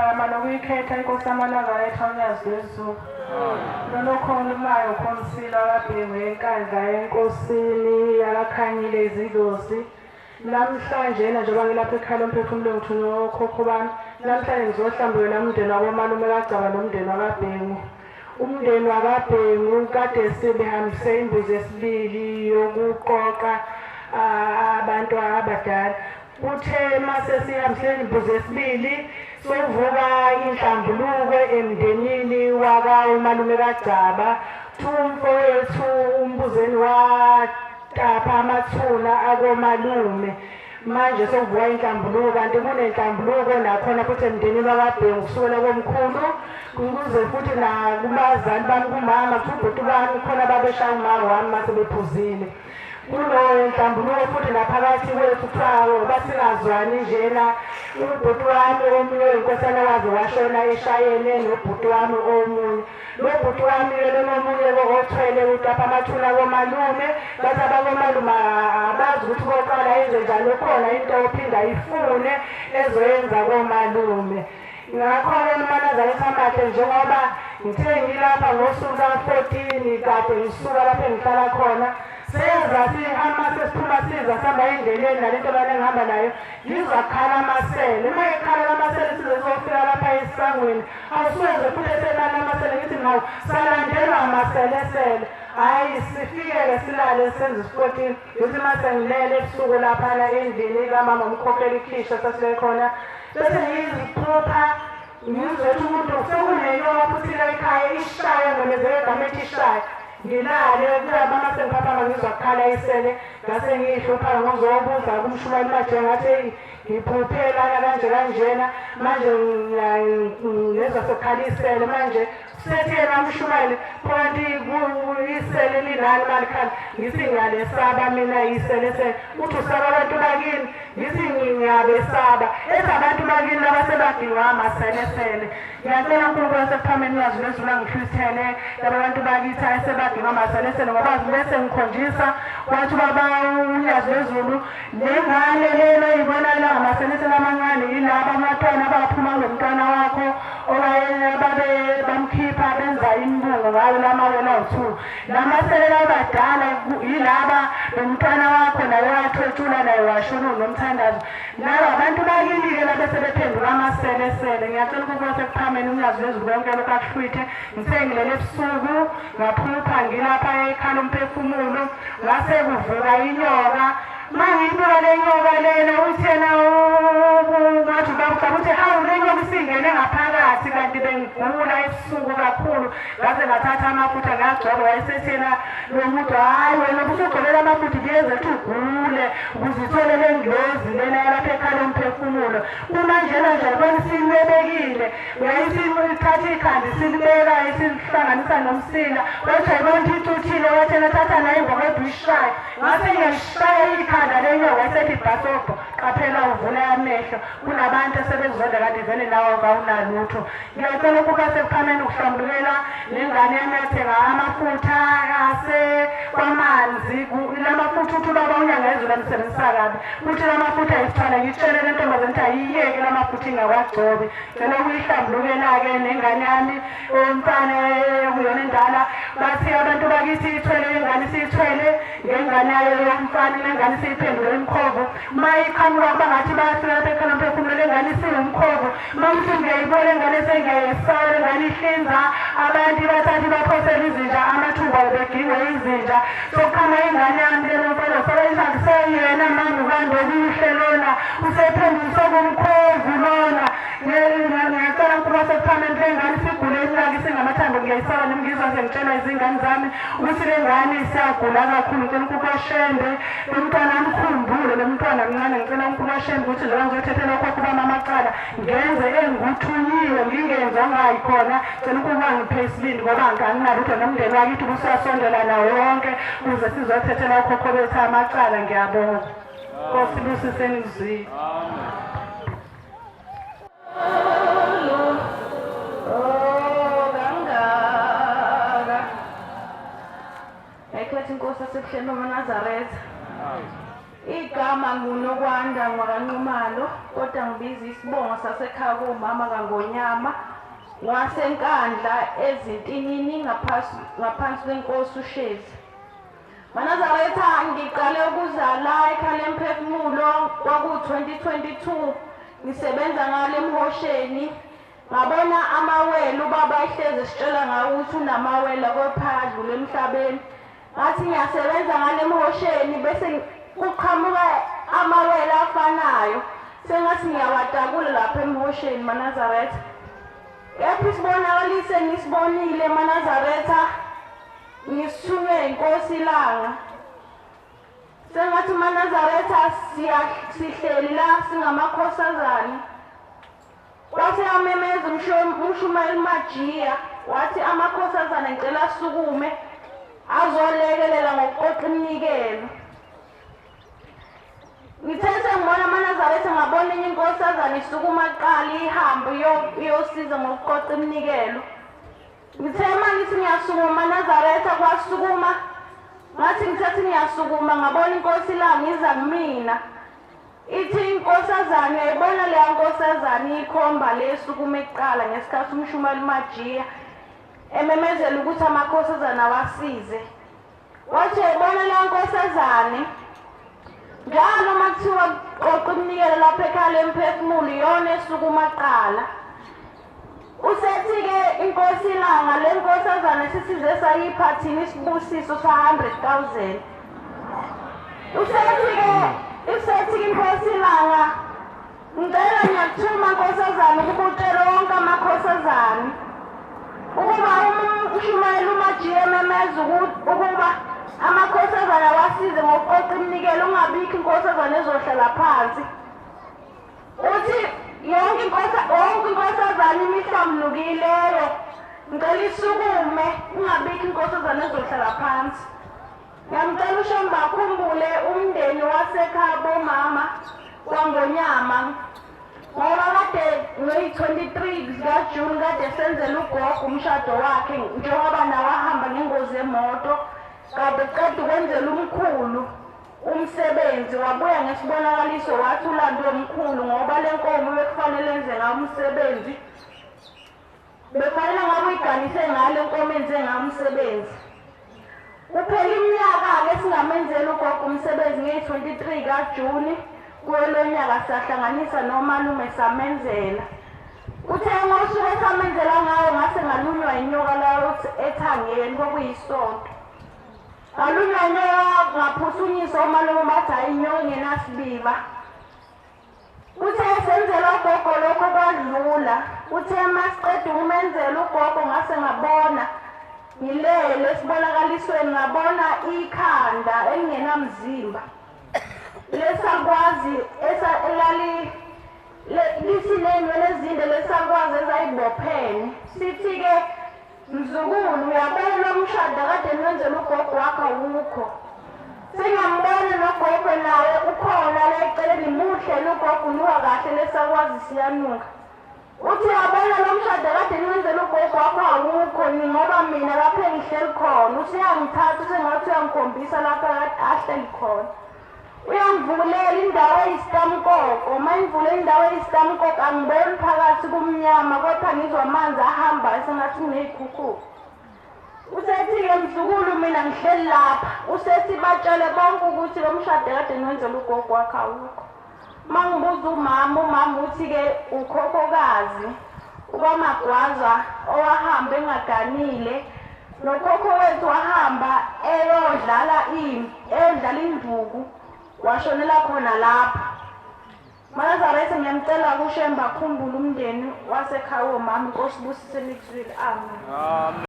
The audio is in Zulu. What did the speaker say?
Ngiyaphakama nokuyikhetha inkosi yamaNazaretha uNyazi lwezulu. Lona okhulumayo ukhomsila kaBhengu eNkandla enkosini yakaKhanyile izidlozi. Namhlanje njengoba ngilapha ekhaya lomphefumulo ngithunywe okhokho bami, namhlanje ngizohlambulula umndeni wakomalume kaGcaba nomndeni wakaBhengu. Umndeni wakaBhengu kade sebehambise imbuzi yesibili yokuqoqa abantu abadala. Kuthe mase sihambisile imbuzi yesibili sovuka inhlambuluko emndenini waka umalume kaGcaba. Kuthiwa umfowethu uMbuzeni watapa amathuna akomalume. Manje sekuvuka inhlambuluko kanti kunenhlambuluko nakhona futhi emndenini wakaBhengu kusukela komkhulu kuze futhi nakubazali bami kumama kuthiwa ubhuti bami khona babeshaya umama wami mase bephuzile. Kuloyo nhlambuluko futhi naphakathi kwethu kuthiwa ngoba singazwani njena ubhuti wami omunye oyinkosana waze washona eshayene nobhuti wami omunye lo bhuti wami ke lona omunye othwele utapa amathuna komalume bathi abakomalume abazi ukuthi koqala yenze njani khona into ophinda ifune ezoyenza komalume. Ngakho-ke uManazaretha amahle njengoba ngithe ngilapha ngosuku ka-14 kade ngisuka lapho engihlala khona seza sihamba sesiphuma siza sihamba endleleni nale ntombazane engihamba nayo ngizwa khala amasele uma ekhala lamasele size siyofika lapha esangweni awusuke futhi eselala amasele ngithi ngawu salandelwa amaselesele hhayi sifike-ke silale senze isi-14 ngithi uma sengilele ebusuku laphana endlini kamama umkhokhela ikhisha sasile khona Bese ngiziphupha ngizwe ukuthi umuntu sekunenyoka futhi la ekhaya ishaya ngimemezele igama ethi ishaya ngilale kuyaba uma sengiphaphama ngizwa kukhala isele ngase ngiyihlupha ngozobuza kumshumayeli manje ngathi eyi ngiphuphe lana kanje kanjena manje ngezwa sekukhala isele manje Sethi yena umshumayeli kanti isele linani malikhala ngithi ngiyalesaba mina isele se uthi usaba abantu bakini ngithi ngiyabesaba ethi abantu bakini labasebadingwa amaselesele ngiyacela uNkulunkulu wasekuphameni uyazi lwezulu angihlwithele laba bantu bakithi ayesebadingwa amaselesele ngoba bese ngikhonjisa wathi ubaba unyazi lwezulu lengane lena ibona la amaselesele amancane yilaba amatwana abaphuma kulomntwana wakho Owaye babe bamkhipha benza imbungu ngayo lamawele awu-two. Lamaselela abadala yilaba nomntwana wakho naye wathwetshula naye washona unomthandazo. Laba abantu bakini-ke labe sebephenduka amaselesele. Ngiyacela ukuba sekuphameni unyazi lwezulu konke lokhu akuhlwithe. Ngisengilele ebusuku ngaphupha ngilapha ekhala umphefumulo ngase kuvuka inyoka. Mangiyibuka le nyoka lena uthi yena ngathi ubaba uthi hawu le nyoka isingene ngaphakathi kanti bengigula ebusuku kakhulu ngaze ngathatha amafutha ngagcoba wayesethi yena lo muntu hhayi wena ubusugcobela amafutha kuyeza ukuthi ugule ukuze uthole le ngilozi lena yalapha ekhala umphefumulo kumanjena nje ubona isinwebekile yayisithatha ikhanda isilibeka isilihlanganisa nomsila wathi ayibona ukuthi icuthile wathi yena thatha nayo ingokodwa uyishaye Ngase ngiyalishaya ikhanda lenyoka esethi bhasobho qaphela uvule amehlo kunabantu asebezonda kanti vele nawe kawunalutho. Ngiyacela ukuba sekuphameni ukuhlambulukela nengane yami yathenga amafutha ase kwamanzi lamafutha uthi ubaba uNyangezulu amsebenzisa kabi uthi lamafutha ayisithwala ngitshele le ntombazane ukuthi ayiyeke lamafutha ingawagcobi cela ukuyihlambulukela-ke nengane yami umfana okuyona endala bathi abantu bakithi ithwele ingane siyithwele ngengane yayo yomfana lengane siyiphendule umkhovu uma iqhamuka kuba ngathi bayafika lapha ekhala umphefumulo lengane isiwumkhovu uma ngithi ngiyayibona ingane sengiyayesaba lengane ihlinza abantu bathathe baphosele izinja amathumba begingwe izinja sokuqhama ingane yami lelo mfana usaba isandiseyena mama ukanti okuhle lona usephendule sokumkhovu lona Ngiyacela ukuba sekuphameni le ngane isigule iminyaka isingamathambo ngiyayisaba nami ngizwa sengitshelwa izingane zami ukuthi le ngane isiyagula kakhulu ngicela ukuba shembe lo mntwana amkhumbule lo mntwana mncane ngicela ukuba shembe ukuthi njengoba ngizothethela okhokho bami amacala ngenze engikuthunyiwe ngingenzi ongayi khona ngicela ukuba ngiphe isibindi ngoba anginalutho nomndeni wakithi ubusuyasondela nawo wonke ukuze sizothethela okhokho bethu amacala ngiyabonga Nkosi busise nizwile. Amen. Ekhetha inkosi yasebuhleni bamaNazaretha. Igama nguNokwanda ngwakaNxumalo kodwa ngibiza isibongo sasekhaya komama kaNgonyama waseNkandla ezintinini ngaphansi kwenkosi uShezi. MaNazaretha ngiqale ukuza la ekhaya lemphefumulo kwaku-2022 ngisebenza ngale emhosheni ngabona amawele ubaba ehlezi esitshela ngawo ukuthi unamawele kepha adlule emhlabeni ngathi ngiyasebenza ngale emhosheni bese kuqhamuka amawele afanayo sengathi ngiyawatakula lapha emhosheni maNazaretha kepha isibonakaliso engisibonile maNazaretha ngisithunywe inkosi ilanga sengathi maNazaretha sihleli la singamakhosazane Wase yamemeza umshumayeli Majiya wathi amakhosazane ngicela asukume azolekelela ngokuqoqa iminikelo. Ngithe sengibona amaNazaretha ngabona enye inkosazane isukuma kuqala ihambe iyosiza ngokuqoqa iminikelo. Ngithe uma ngithi ngiyasukuma Nazaretha kwasukuma ngathi ngithathi ngiyasukuma ngabona inkosi la ngiza kumina. Ithi inkosazane uyayibona leya nkosazane ikhomba le esukume kuqala ngesikhathi umshumayeli uMajiya ememezela ukuthi amakhosazane awasize. Wathi uyayibona leya nkosazane njalo uma kuthiwa qoqa iminikelo lapha ekhaya lemphefumulo iyona esukuma kuqala. Usethi-ke inkosi ilanga le nkosazane sisize sayipha thina isibusiso sa-100,000. Usethi-ke usethi-ke inkosi ilanga ngicela ngiyakuthuma nkosazane ukuba utshele wonke amakhosazane ukuba umshumayeli umajiye ememeza ukuba amakhosazane awasize ngokuqoqa iminikelo ungabikho inkosazane ezohlala phansi. Uthi yonke inkosi wonke inkosazane imihlamlukileyo ngicela isukume kungabikho inkosazane ezohlala phansi. Ngiyamcela uShembe akhumbule umndeni wasekhaya bomama kwaNgonyama ngoba kade ngoyi-23 zikaJuni kade senzela ugogo umshado wakhe njengoba nawe ahamba ngengozi yemoto kade qeda ukwenzela umkhulu umsebenzi wabuya ngesibonakaliso wathi ulandwe umkhulu ngoba le nkomo bekufanele enze ngawo umsebenzi bekufanele ngabe uyiganise ngale nkomo enze ngawo umsebenzi kuphela iminyaka-ke singamenzeli ugogo umsebenzi ngeyi-23 kaJuni kuyo lo nyaka sahlanganisa nomalume samenzela uthe ngosuku esamenzela ngawo ngase ngalunywa inyoka layo ethangeni kwakuyisonto Ngalunywa inyoka ngaphuthunyiswa omalume bathi hhayi inyoka engenasibiba. Uthe senzela ugogo lokho kwadlula. Uthe masiqeda ukumenzela ugogo ngase ngabona ngilele esibonakalisweni ngabona ikhanda elingenamzimba lesakwazi elali lithi nenwele ezinde lesakwazi ezayibophene sithi-ke Mzukulu uyabona lo mshado kade niwenzela ugogo wakho awukho. Sengiyambona nogogo naye ukhona la eceleni muhle nogogo unuka kahle lesakwazi siyanuka. Uthi uyabona lo mshado kade niwenzela ugogo wakho awukho ngoba mina lapho engihleli khona usuyangithatha usengathi uyangikhombisa lapho ahleli khona. Uyangivulela indawo eyisitamkoko, uma ngivule indawo eyisitamkoko angiboni phakathi kumnyama kodwa ngizwa amanzi ahamba sengathi kuney'khukhula. Usethi-ke mzukulu mina ngihleli lapha, usethi batshele bonke ukuthi lo mshado kade niwenzela ugogo wakho awukho. Uma ngibuza umama, umama uthi-ke ukhokhokazi ukwamagwaza owahamba engaganile Nokhokho wethu wahamba eyodlala eyodlala induku washonela khona lapho. MaNazaretha ngiyamcela kuShembe akhumbule umndeni wasekhaya womama inkosi ibusise nikuzwile. Amen. Amen.